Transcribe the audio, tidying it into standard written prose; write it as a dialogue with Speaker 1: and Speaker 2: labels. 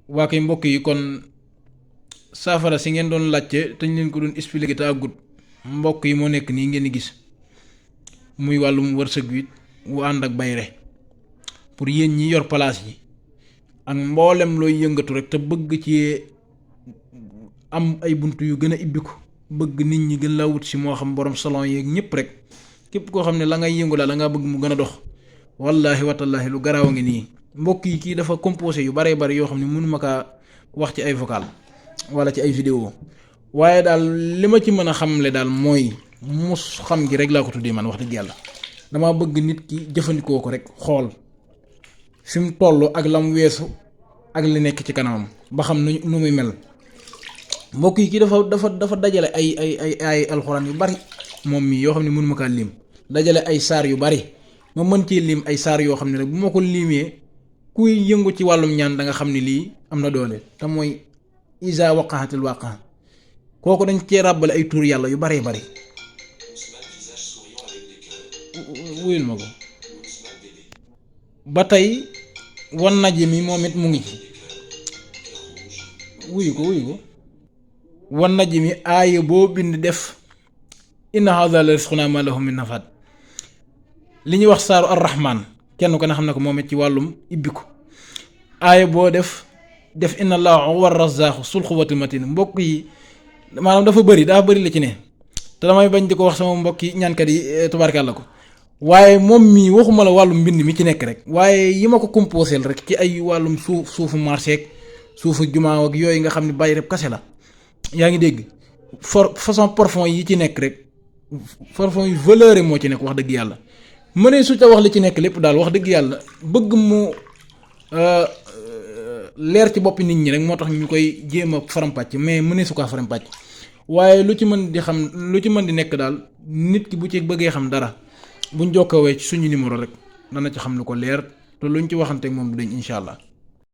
Speaker 1: waa kay mbokk yi kon saafara si ngeen doon laajte te ñu leen ko doon expliqué te àggut mbokk yi moo nekk nii ngeen di gis muy wàllum wërsëg wi wu ànd ak bayre pour yéen ñi yor place yi ak mboolem looy yëngatu rek te bëgg ci am ay bunt yu gën a ibbiku bëgg nit ñi gën laa wut si moo xam borom salon yeeg ñëpp rek képp koo xam ne la ngay yëngu la ngaa bëgg mu gën a dox wallaahi watallaahi lu garaaw a ngi nii mbokk yi kii dafa composé yu baree bari yoo xam ne mënuma kaa wax ci ay vocal wala ci ay vidéo waaye daal li ma ci mën a xamle daal mooy mus xam gi rek laa ko tuddee man wax dëgg yàlla dama bëgg nit ki jëfandikoo ko rek xool fi mu toll ak lam weesu ak li nekk ci kanamam ba xam nu muy mel mbokk yi kii dafa dajale ay alxuraan yu bari moom mii yoo xam ne mënuma kaa lim dajale ay saar yu bari ma mën cee lim ay saar yoo xam ne rek bu ma ko limee kuy yëngu ci wàllum ñaan da nga xam ne lii am na doole te mooy isa waqahatil waqaa kooku dañ cee ràbbale ay tuur yàlla yu baree bari wuyul ma ko ba tey wan naji mi moom it mu ngi ci wuyu ko wan naji mi aaya boo bind def inna hadha la rizquna ma lahu min nafad li ñuy wax saaru arrahman kenn ko ne xam ne ko moom it ci wàllum ibbiku aaya boo def inna allaha huwa razzaqu sul quwwatil matin mbokk yi maanaam dafa bëri la ci ne te damay bañ di ko wax sama mbokki ñaankat yi tubaarkàlla ko waaye moom mii waxuma la wàllum mbind mi ci nekk rek waaye yi ma ko composé rek ci ay wàllum suufu marché ak suufu jumaa ak yooyu nga xam ne bàyyi rek kase la yaa ngi dégg façon parfum yi ci nekk rek parfum yu valeur moo ci nekk wax dëgg yàlla mënee su ca wax li ci nekk lépp daal wax dëgg yàlla bëgg mu leer ci boppi nit ñi rek moo tax ñu koy jéem a farampàcc mais mënee su ko farampàcc waaye lu ci mën di nekk daal nit ki bu ci bëggee xam dara buñ jokkowee ci suñu numéro rek dana ci xam lu ko leer te luñ ci waxanteeg moom du dañ incha allah.